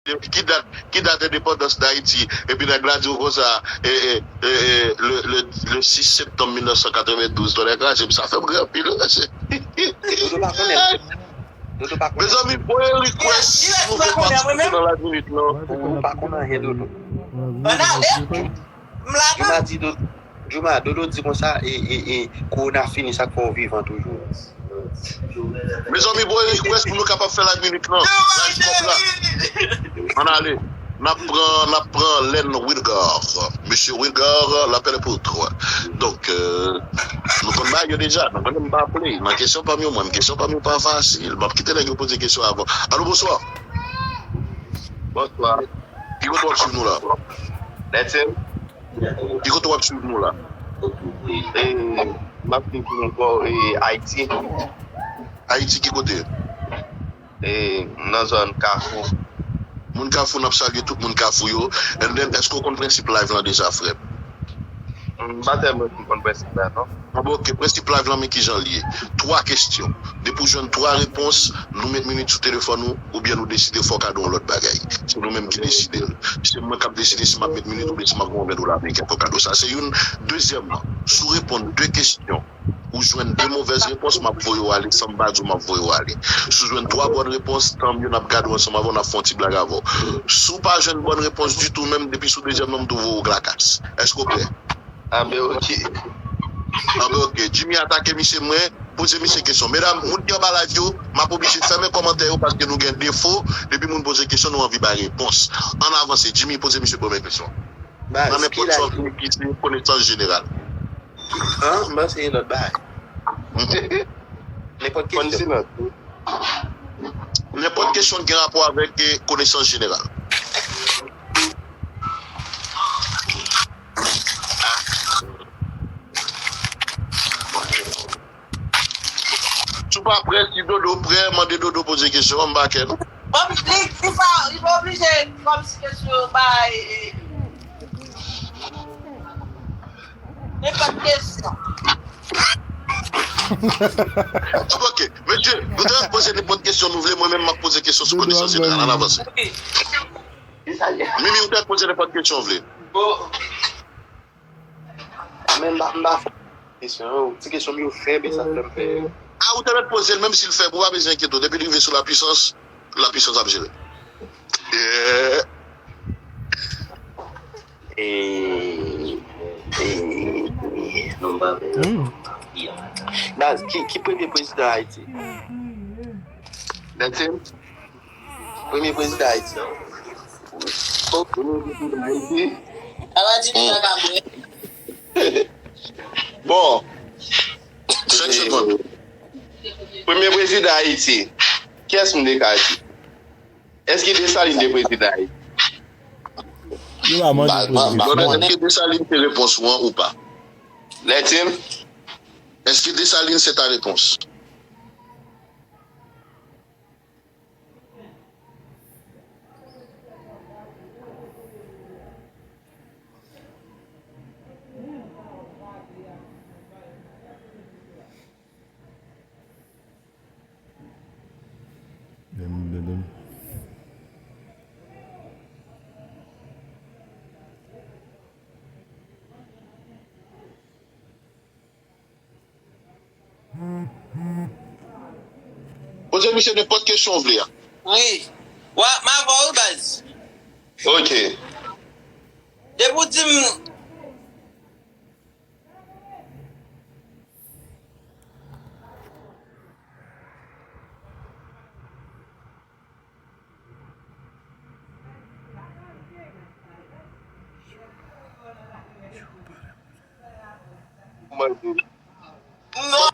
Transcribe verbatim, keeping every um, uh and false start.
ki dat, ki dat endepandans Dayiti, epi nèg la di w konsa, e, e, e, e, le, le, le six septanm mil nèf san katrevendouz, tonnè kraze m, sa fè m ri anpil, wi, mesye. Dodo pa konnen. Dodo pa konnen. Mezanmi, voye request si nou vle patisipe nan last minute lan. Ou pa konn anyen, Dodo. Ann ale. M la Juma di Dodo, Juma, Dodo di konsa, e, e, e, kowona fini, sa k fè w vivan toujou. Mezanmi, voye request pou nou kapab fè last minute lan. Laj kòb la. Ann ale. N ap pran, n ap pran Len Wilgar. Mesye Wilgar, l'appel est pour toi. Donk, euh, nou konn bagay yo deja. Nou konn m pa play. Nan kesyon pa m yo, mwen, kesyon pa m yo pa fasil. M ap kite nèg yo poze kesyon avan. Alo, bonswa. Bonswa. Ki kote w ap swiv nou la? Nèt se? Ki kote w ap swiv nou la? E, m ap swiv nou bò, e, Ayiti. Ayiti ki kote? E, nan zòn Kafou. Moun Kafou, n ap salye tout moun Kafou yo. And then, èske w konn prensip live lan deja, frè m? M pa tèlman konn prensip la, non. Ah, bon, ok, prensip live lan, men kijan l ye. Twa kesyon. Depi w jwenn twa repons, nou met minit sou telefòn ou, oubyen nou deside fò w ka di yon lòt bagay. Se nou menm ki deside l. Se mwen k ap deside si m ap met minit oubyen si m ap voye yon ven dola ameriken fò w ka di w sa. Se youn. Dezyèmman, si w reponn de kesyon, ou jwenn de movèz repons, m ap voye w ale, san m pa di w m ap voye w ale. Si w jwenn twa bòn repons, tanmye, n ap gade w ansanm avè w, n ap fè yon ti blag avè w. Si w pa jwenn bòn repons ditou menm, depi sou dezyèm nan, m tou voye w glakas. Èske w prè? Anben, ok. Anben, ok. Jimmy atake misye, mwen, poze misye kesyon. Medam, moun ki anba live yo, m ap oblije fèmen kòmantè yo paske nou gen defo. Depi moun poze kesyon, nou anvi bay repons. Ann avanse. Jimmy, poze misye premye kesyon. Nan nenpòt sa w vle ki se konesans jeneral. An, m panse yon lòt bagay. Nenpòt kesyon. Nenpòt kesyon ki gen rapò avèk, eh, konesans jeneral. Si w pa prè, si Dodo prè, mande Dodo poze kesyon an, m pa kè non. Bon, li, li pa, li pa oblije kòmsi kesyon yo bay, eh, nenpòt kesyon. Ok, mesye, nou te poze nenpòt kesyon nou vle, mwen menm m ap poze kesyon sou konesans jeneral. Ann avanse. Ok. Mimi, ou te poze nenpòt kesyon w vle. Bon. Men m pa, m pa fè kesyon yo. Ti kesyon m yo fèb, e sa fè m pè. A, ou te mèt poze l, menm si l fèb, ou pa bezwen enkyete w. Depi l rive sou lapwisans, lapwisans ap jere. Yeah. E, e, e, non, m pa fè. Baz, ki, ki premye prezidan Ayiti? That's it. Premye prezidan Ayiti. Premye prezidan Ayiti. Ala di li pa ka bwè. Bon. Senk segonn. Premye prezidan Ayiti. Kiyès m te ka di? Èske Desalin te prezidan Ayiti? Yo pa mande prezidan. Èske Desalin te repons ou an ou pa? Lètin? Èske Desalin se ta repons? Poze misye nenpòt kesyon w vle a. Wi. Wa, m avè w, baz. Ok. Depi w di m. Mwen di. Non,